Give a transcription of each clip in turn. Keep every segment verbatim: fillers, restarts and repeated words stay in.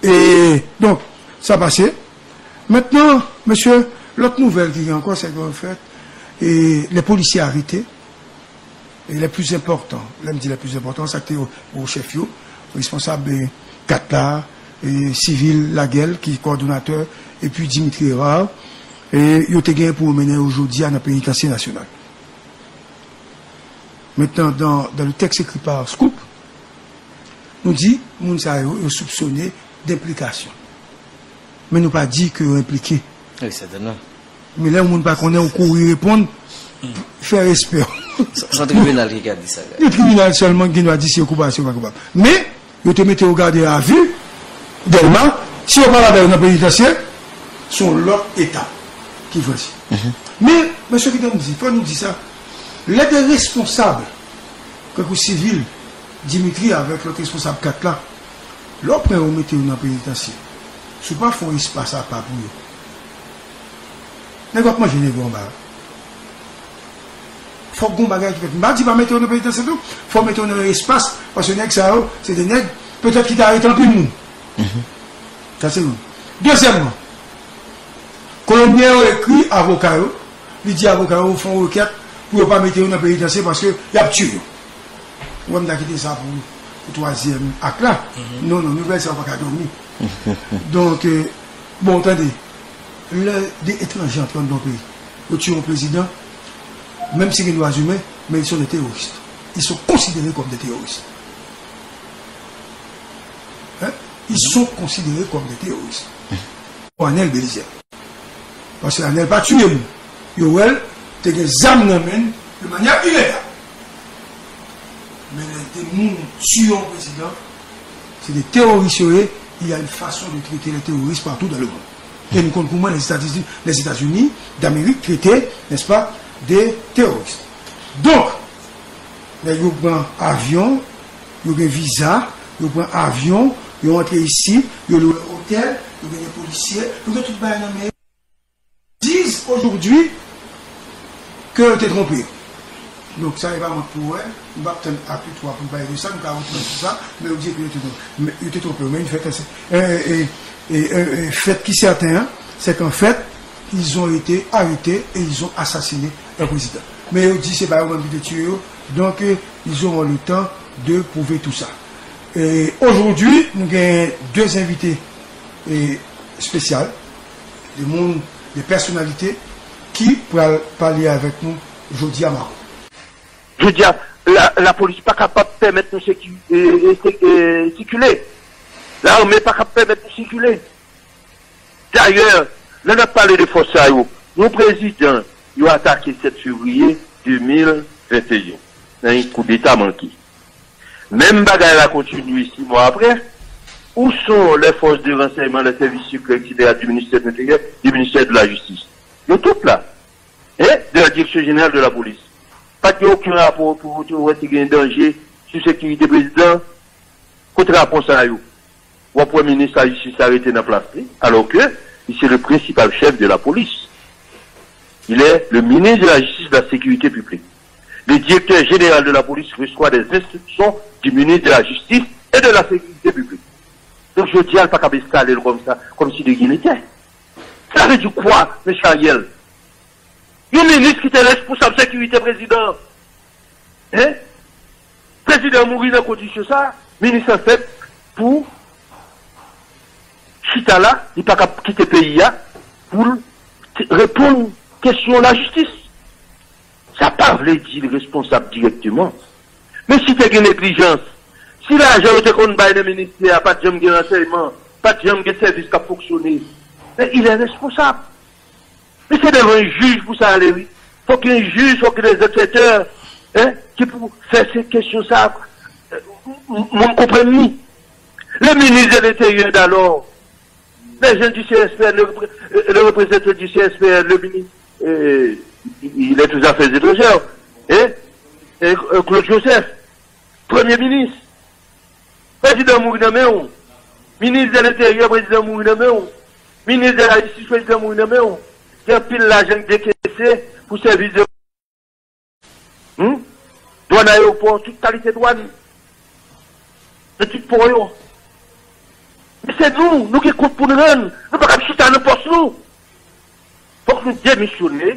E, donk, sa pase. Mentnan, mesye, lòt nouvèl ki gen ankò, se ke, an fèt, e, les policiers arrêtés, e les plus importants, lè m di les plus importants, sa ki te gwo chèf yo, responsab, e, kat la, e, Civil Laguel, ki kowòdonatè, epi Dimitri Hérard, e, yo te gen pou yo mennen yo jodi a nan penitansye nasyonal. Maintenant, dans, dans le texte écrit par Scoop, nou di, moun sa yo, yo soupsone denplikasyon. Men nou pa di ke yo enplike. Wi, sètènman. Men lè yon moun pa konnen, ou kouri reponn, fè respè. Se, se tribinal ki ka di sa, gade. Se tribinal sèlman ki gen dwa di si yo koupab, si yo pa koupab. Men, yo te mete yo gade a vi, Dèlma, si yo pa ladan yo nan penitansye, se yon lòt etap ki franchi. Men, mesye, kite m di, fò nou di sa, lè de responsab, kankou Civil, Dimitri avèk lòt responsab kat la, lè w pran yo mete yo nan penitansye, si w pa fè yon espas apa pou yo, nèg w ap manje nèg yo anba. Fòk gon bagay ki fèt. M pa di pa mete yo nan penitansye tou. Fò mete yo nan yon espas. Paske nèg sa yo, se de nèg, petèt ki ta arete anpil moun. Sa se youn. Dezyèmman, Kolonbyen yo ekri avoka yo. Li di avoka yo fè yon rekèt pou yo pa mete yo nan penitansye paske y ap tiye yo. Ou wè m ta kite sa pou, pou twazyèm ak la. Non, non, nouvèl sa yo pa ka dòmi. Donk, e, bon, tande, lè de etranje antre anndan yon peyi, yo tiye yon prezidan, menm si gen dwa imen, men ils sont des terroristes. Ils sont considérés comme des terroristes. Hein? Ils sont considérés comme des terroristes. Pou Anèl Belizaire. Paske Anèl pa tiye moun. Yo wè l te gen zam nan men l de manyè ilegal. Men lè de moun tiye yon prezidan, se de teworis yo ye, il y a une façon de traiter les terroristes partout dans le monde. E nou konn kouman les États-Unis, les États-Unis d'Amérique traite, n'est-ce pas, des terroristes. Donk, nèg yo pran avyon, yo gen viza, yo pran avyon, yo antre isit, yo lwe otèl, yo gen de polisye, yo gen tout bagay nan men yo. Disent aujourd'hui que yo te twonpe yo. Donk, sa e pa mwen k pou wè, m p ap tann act twa pou m pale de sa, m ka retounen sou sa, men yo di ke yo te twonpe, men yo te twonpe yo, men yon fèt, e, e, e, e, e, fèt ki sèten an, se ke an fèt, ils ont été arrêtés et ils ont assassiné un président. Men yo di se pa yo menm ki te tiye yo, donk, e, ils auront le temps de prouver tout ça. E, aujourd'hui, nou gen de envite, e, espesyal, de moun, de pèsonalite ki pral pale avèk nou jodi a, Marco. Jodi a, la, lapolis pa kapab pèmèt nou seki-, e, e, se-, e, sikile. Lame pa kab pèmèt nou sikile. Dayè, lè n ap pale de fòs sa yo, yon prezidan yo atake sèt fevriye de mil venteyen nan yon koudeta manke. Menm bagay la kontinye sis mwa apre. Où sont les forces de renseignement, les services secrets, et cetera, du ministère de l'Intérieur, du ministère de la Justice? Yo tout la. Hein? De la Direction Générale de la Police. Pa t gen okenn rapò pou te wè si gen danje sou sekirite prezidan. Kot rapò sa yo? W ap wè minis lajistis la rete nan plas li, alors que il c'est le principal chef de la police. Il est le ministre de la Justice, de la Sécurité publique. Le directeur général de la police reçoit des instructions du ministre de la Justice et de la Sécurité publique. Donk, jodi a, l pa kab enstale l kòm sa, comme si de rien n'était. Cela veut dire quoi, mesye Ariel? Yon minis ki te responsab sekirite prezidan an. Hein? Prezidan an mouri nan kondisyon sa, minis lan fèt pou chita la, li pa kab kite peyi a pou l t-, reponn kesyon lajistis. Sa pa vle di l responsab dirèkteman. Men si te gen neglijans, si lajan yo te konn bay nan ministè a pa t janm gen ransèyman, pa t janm gen sèvis k ap fonksyone, men il est responsable. Men se devan yon jij pou sa ale, wi. Fòk gen jij, fòk gen des enquêteurs, hein, ki pou fè se kesyon sa, euh, m-, m-, moun konprann li. Le ministre de l'Intérieur d'alors, les gens du C S P N, le repré-, euh, le représentant du C S P N, le ministre, euh, il est aux Affaires étrangères, hein, euh, Claude Joseph, premye minis. Prezidan mouri nan men w. Minis de lenteryè, prezidan mouri nan men w. Minis de la jistis, prezidan mouri nan men w. Gen anpil lajan k dekese pou sèvis de, hmm? Dwàn ayewopò, tout kalite dwàn. Nan tout pò yo. Se nou, nou gen kont pou n rann. Nou pa kab chita nan pòs nou. Fòk nou demisyone,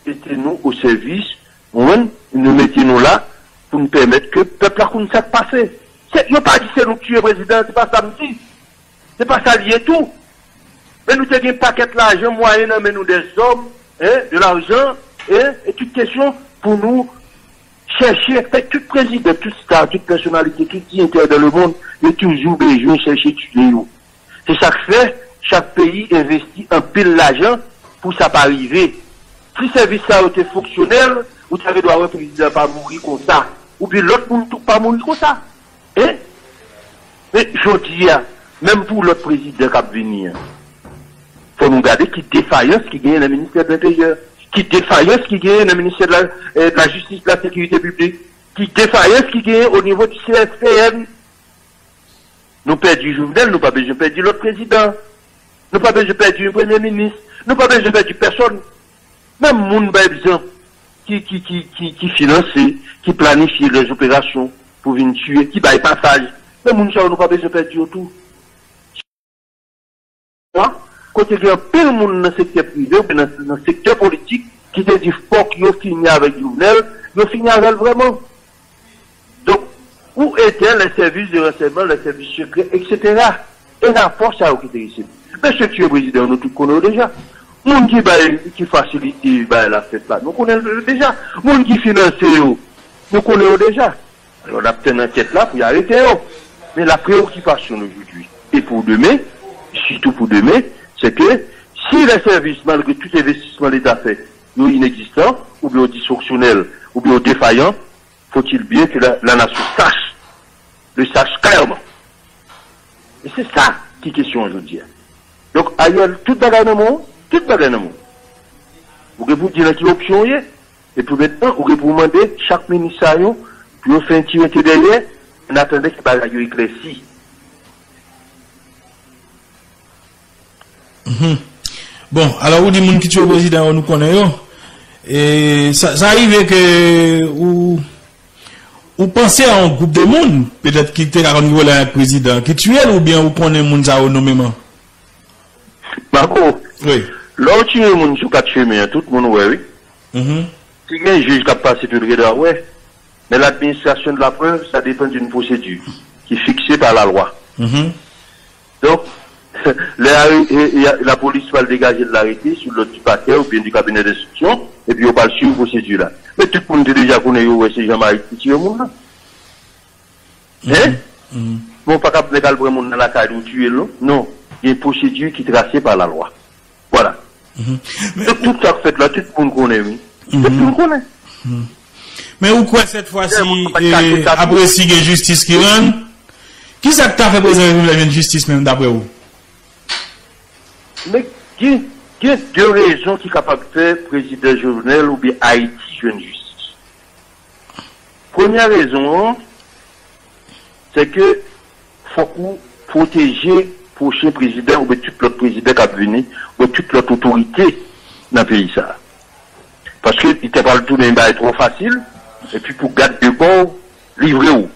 mete nou o sèvis, ou konprann? Nou mete nou la pou n pèmèt ke pèp la konn sa k pase. Se, yo pa di se nou k tiye prezidan, se pa sa m di. Se pa sa l ye tou. Men nou te gen pakèt lajan, mwayen nan men nou, dèzòm, en, de lajan, en, e tout kesyon pou nou chèche, fè tout prezidan, tout star, tout pèsonalite, tout diyentè dans le monde, yo toujou bezwen chèche tiye yo. Se sa k fè chak peyi envesti anpil lajan pou sa pa rive. Si sèvis sa yo te fonksyonèl, ou ta gen dwa wè prezidan pa mouri konsa. Oubyen lòt moun tou pa mouri konsa. En? Men jodi a, menm pou lòt prezidan k ap vini an, fò nou gade ki defayans ki genyen nan ministè de l'Intérieur, ki defayans ki genyen nan ministè de la, eh, de la Jistis, de la Sekirite Piblik, ki defayans ki genyen o nivo di C S P N. Nou pèdi Jovenel, nou pa bezwen pèdi lòt prezidan. Nou pa bezwen pèdi yon premye minis. Nou pa bezwen pèdi pèsonn. Menm moun, pa egzanp, ki, ki, ki, ki, ki finanse, ki planifye lèzoperasyon pou vin tiye, ki bay pasaj, menm moun sa yo, nou pa bezwen pèdi yo tou. Kote gen anpil moun nan sektè prive oubyen nan, nan sektè politik ki te di fòk yo fini avèk Jovenel, yo fini avè l vrèman. Donk, ou etèn, les services de renseignement, les services secrets, et cetera. E rapò sa yo ki te resevwa. Mesye ki tiye prezidan yo, nou tout konnen yo deja. Moun ki bay, ki fasilite bagay la fèt la, nou konnen yo deja. Moun ki finanse yo, nou konnen yo deja. Alò, n ap tann ankèt la pou y arete yo. Men la preokipasyon nou jodi, e pou demen, sitou pou demen, se ke si les services, malgre tout envestisman Leta fè, yo inegzistan, oubyen yo disfonksyonèl, oubyen yo defayan, faut-il bien que la, la nation sache, le sache clairement. E se sa ki kesyon an jodi a. Donk, Ariel, tout bagay nan men w, tout bagay nan men w. Ou gen pou di nan ki opsyon w ye, epi mentnan, ou gen pou mande chak minis sa yo pou yo fè yon ti rete dèyè, an atandan ke bagay yo eklèsi. Mhm. Bon, alò ou di moun ki tiye prezidan yo, nou konnen yo. E sa, sa rive ke ou, ou panse a yon gwoup de moun, petèt ki te ka konn gen pwoblèm ak prezidan, ki tiye l oubyen ou konnen moun sa yo nonmenman? Marco, wi. Lè w tiye moun sou kat chemen an, tout moun wè, wi. Mhm. Si gen jij k ap pase tou, l gen dwa wè. Men l'administration de la preuve, ça dépend d'une procédure qui est fixée par la loi. Mhm. Donk, lè are- e- e- lapolis pral degaje l arete sou lòd di pakè oubyen di kabinè denstriksyon, epi yo pral swiv pwosedi la. Men tout moun te deja konnen, yo wè se Jean Marie ki tiye moun nan. Hein? Bon, pa kab nèg al pran moun nan lakay li, ou tiye l, non? Non. Gen pwosedi ki trase pa lalwa. Vwala. Tout, tout sa k fèt la, tout moun konnen, wi. Tout moun konnen. Men ou kwè sèt fwa si, apre si gen jistis ki rann, kisa k ta fè prezidan Jovenel jwenn jistis menm, daprè ou? Men gen, gen de rezon ki kapab fè prezidan Jovenel oubyen Ayiti jwenn jistis. Premyè rezon an, se ke fòk ou pwoteje pwochen prezidan oubyen tout lòt prezidan k ap vini, oubyen tout lòt otorite nan peyi sa a. Paske li ta pral tounen yon bagay twò fasil, epi pou gad de kò w livre w.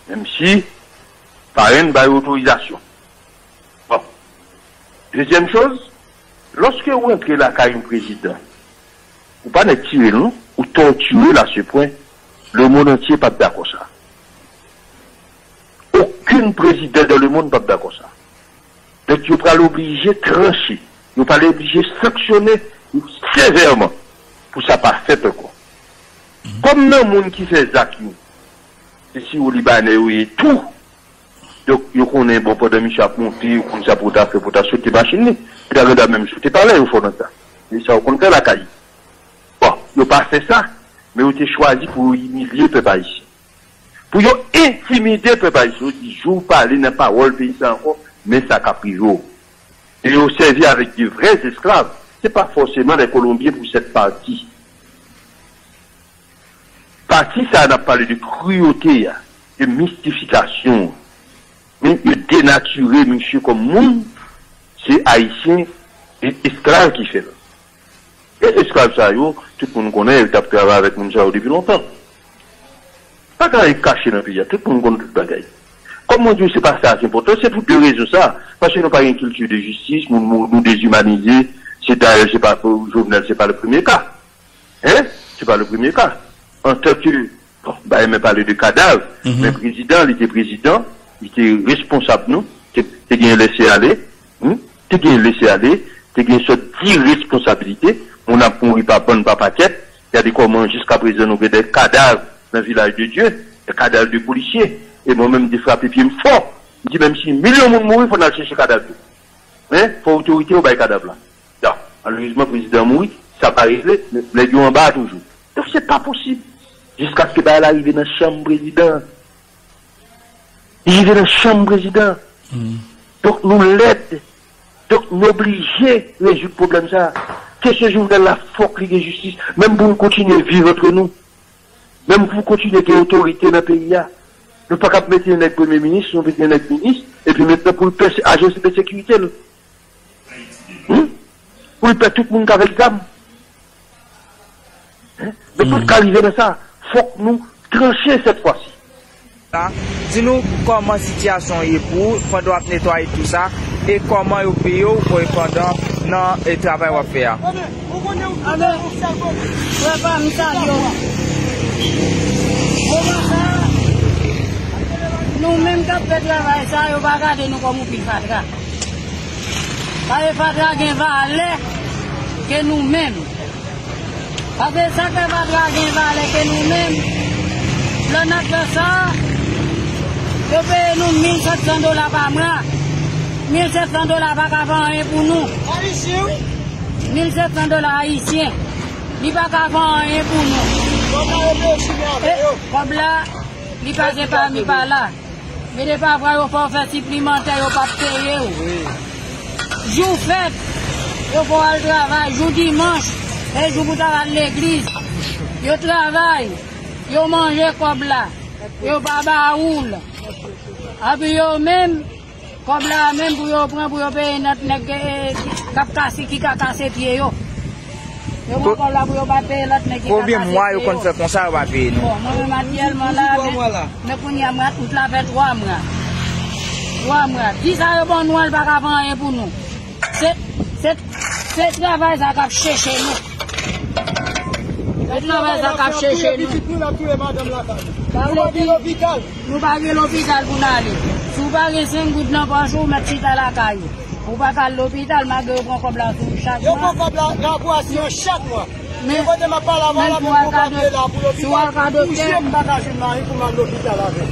Menm si parenn ba yo otorizasyon. Bon. Dezyèm choz, lòske ou antre lakay yon prezidan, ou pa nèk tire l non, ou tòtire l a se pwen, lemonn antye p ap dakò sa. Okenn prezidan dan lemonn p ap dakò sa. Donk yo pral oblije tranche, yo pral oblije sanksyone sevèman pou sa pa fèt ankò. Kòm nan moun ki fè zak yo, se siwo libanè yo ye tou. Donk, yo konnen, bon, pandan misye ap monte, yo konn sa pou ta fè, pou ta sote machin li. Yo ta gen dwa menm sote palè yo fò nan sa. E sa yo konn fè lakay yo. Bon, yo pa fè sa, men yo te chwazi pou yo imilye pèp ayisyen. Pou yo entimide pèp ayisyen, yo di, jou w pale nan pawòl peyi sa ankò, men sa k ap rive w. E yo sèvi avèk de vrè esklav, se pa fòseman lè Kolonbyen pou sèt pati. Pati sa a n ap pale de kriyote a, de mistifikasyon an. Men yo denatire misye kòm moun, se Ayisyen, e esklav ki fè l. E esklav sa yo, tout moun konnen, yo t ap travay avèk moun sa yo depi lontan. Pa gen anyen k kache nan peyi a, tout moun konn tout bagay. Kòm mwen di w, se pa sa ki enpòtan, se pou de rezon sa. Paske nou pa gen kilti de jistis, moun mouri, nou dezimanize, se dayè, se pa, Jovenel, se pa le premye ka. Hein? Se pa le premye ka. Antanke, bon, m pa renmen pale de kadav, men prezidan, li te prezidan, li te responsab nou, te, te gen lese ale, hmm? Te gen lese ale, te gen sòt diresponsabilite, moun ap mouri pa bann, pa pakèt, gade kòman jiska prezan nou gen de kadav nan Vilaj de Dye, de kadav de polisye, e mwen menm m te frape pye m fò, m di menm si milyon moun mouri, fò n al chèche kadav yo. Men, fò otorite yo bay kadav la. Bon, malerezman, prezidan mouri, sa pa regle, men nèg yo anba a toujou. Donk, se pa posib. Jiskaske bagay la rive nan chanm prezidan. Li rive nan chanm prezidan. Donk, nou lèd. Donk, nou oblije rezoud pwoblèm sa. Kesyon Jovenel la, fòk li gen jistis. Menm pou nou kontinye viv antre nou. Menm pou kontinye gen otorite nan peyi a. Nou pa kab mete yon nèg premye minis, nou mete yon nèg minis, epi mentnan pou l pè ajansi de sekirite l. Hmm? Pou l pè tout moun k avèk zam. Hein? Men tout ka rive nan sa. Fòk nou tranche sèt fwa si. Di nou kòman sitiyasyon ye pou ou pandan w ap netwaye tou sa, e kòman yo peye w, e pandan nan, e, travay w ap fè a. Frè pa m, m salye w. Moman sa, nou menm k ap fè travay sa, yo pa gade nou kòm yon pil fatra. Paske fatra gen valè ke nou menm. Paske sa k fè fatra gen valè ke nou menm, lè n ap fè sa, yo peye nou mil sèt san dola pa mwa. Mil sèt san dola pa ka fè anyen pou nou. Ayisyen, wi. Mil sèt san dola ayisyen. Li pa ka fè anyen pou nou. Yo ka regle yo chimè avè yo. E kòb la, li pase pa mi pa la. Men de pafwa yo fè w fè siplimantè, yo p ap peye w. Jou fèt, yo fè w al travay. Jou dimanch, e jou pou w ta al legliz. Yo travay, yo manje kòb la, yo pa ba ou l. Epi yo menm, kòb la menm pou yo pran, pou yo peye lòt nèg, e, k ap kase, ki ka kase pye yo. Yo pran kòb la pou yo pa peye lòt nèg ki ka kase pye yo. Konbyen mwa yo konn fè konsa, yo pa peye nou? Bon, mwen menm aktyèlman la, men, men kounye a mwa, out la fè twa mwa. Twa mwa. Di sa yo ban nou an, l pa ka fè anyen pou nou. Se, se, se travay sa k ap chèche nou. Se travay sa k ap chèche nou. Pitit nou, l ap touye madanm lakay. Sa vle di, nou pa gen lopital pou n ale. Si w pa gen senk goud nan pòch ou, w mèt chita lakay ou. Ou pa ka al lopital, malgre yo pran kòb la sou ou chak mwa. Yo pran kòb la, rapò a siyen chak mwa. Men kote m ap pale avè w la, menm pou papye la, pou lopital, pou je m pa ka jwenn mari pou m al lopital avè l.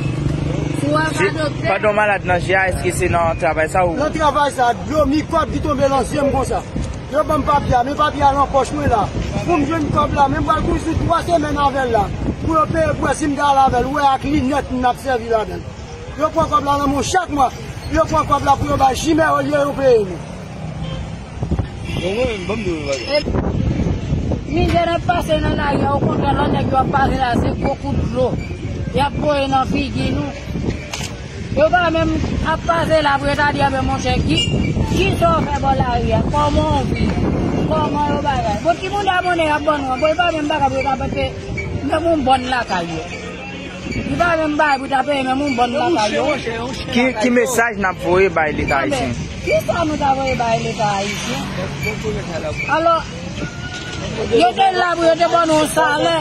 Si w al ka doktè. Pandan w malad nan je a, èske se nan travay sa ou? Nan travay sa, dlo, mikòb ki tonbe nan je m konsa. Yo ban m papye a, men papye a nan pòch mwen la. Pou m jwenn kòb la, men m pral kouri sou twa semèn avè l la. Pou yo peye pou wè si m ka al avè l, ou wè ak linèt m ap sèvi ladan l. Yo pran kòb la nan men w chak mwa. Yo pran kòb la pou yo bay chimè olye yo peye nou. Bon, mwen menm, ban m di w yon bagay. E, mizè n ap pase nan lari a, okontrè, lòt nèg yo ap pase la, se gwo kout dlo y ap voye nan figi nou. Yo pa menm ap pase la pou yo ta di, "Anben, monchè, ki, kisa w fè bò lari a? Kòman w viv? Kòman yo bagay?" Bon, ti moun da monnen y ap ban nou an, bon, yo pa menm pa ka pou yo ta pete menm yon bòn lakay yo. Li pa menm bay pou ta peye menm yon bòn lakay yo. Ki, ki mesaj n ap voye bay Leta ayisyen? Kisa nou ta voye bay Leta ayisyen? Alò, yo te la pou yo te ban nou yon salè.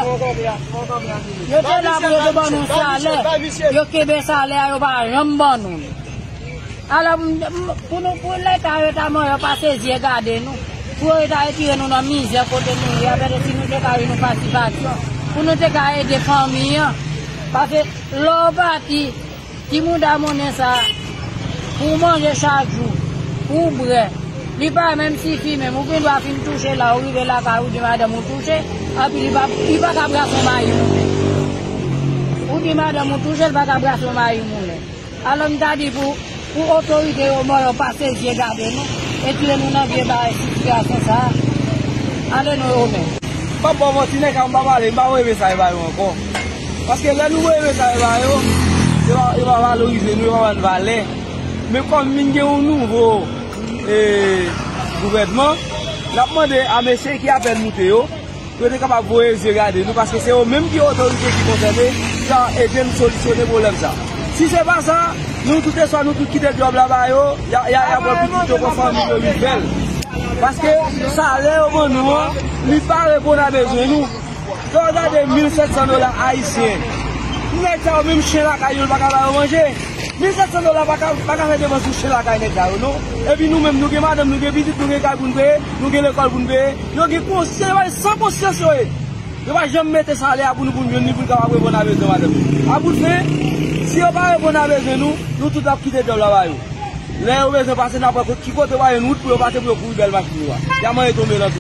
Yo te la pou yo te ban nou yon salè. Yo kenbe salè a, yo pa janm ban nou l. Alò, m, m, pou nou, pou Leta yo ta mwen yo pase zye gade nou, pou yo ta retire nou nan mizè kote nou ye a, pètèt si nou te ka jwenn yon pasifasyon, pou nou te ka ede fanmi an. Paske lè w pati, ti mouda monnen sa, pou w manje chak jou, pou w bwè, li pa menm sifi menm. Ou gen dwa fin touche la, ou rive lakay ou di madanm ou touche, epi li pa, li pa ka brase yon mayi moulen. Ou di madanm ou touche, li pa ka brase yon mayi moulen. Alò, m ta di pou, pou otorite yo mwen yo pase zye gade nou, retire nou nan vye bagay sitiyasyon sa a. Ale non, yo menm. M p ap ba w manti, nèg sa yo m pa pale, m pa renmen sa yo ba yo ankò. Paske lè nou renmen sa yo ba yo, yo pa, yo pa valorize nou, yo pa ba n valè. Men kòm vin gen yon nouvo, e, gouvènman, n ap mande a mesye ki apèn moute yo, pou yo te kapab voye zye gade nou, paske se yo menm ki otorite ki konsène, pou ta ede n solisyone pwoblèm sa. Si se pa sa, Nou tout, swa nou tout kite djòb la ba yo, y a, y a, y a pran pitit yo, pran fanmi yo, vin fè l. Paske salè yo ban nou an, li pa reponn a bezwen nou. Lè w gade mil sèt san dola ayisyen, nèg sa yo menm chen lakay yo, l pa ka ba yo manje. Mil sèt san dola pa ka, pa ka fè depans pou chen lakay nèg sa yo, non. Epi nou menm, nou gen madanm, nou gen pitit, nou gen kay pou n peye, nou gen lekòl pou n peye. Yo gen konsyans, yo pa san konsyans yo ye. Yo pa janm mete salè a pou nou, pou n jwenn li, pou n kapab reponn a bezwen madanm yo. A bout fen, si yo pa reponn a bezwen nou, nou tout ap kite djòb la ba yo. Lè yo bezwen pase, n ap wè ki kote yo pa jwenn wout pou yo pase, pou yo kouri bèl machin yo a. Y a manyen tonbe nan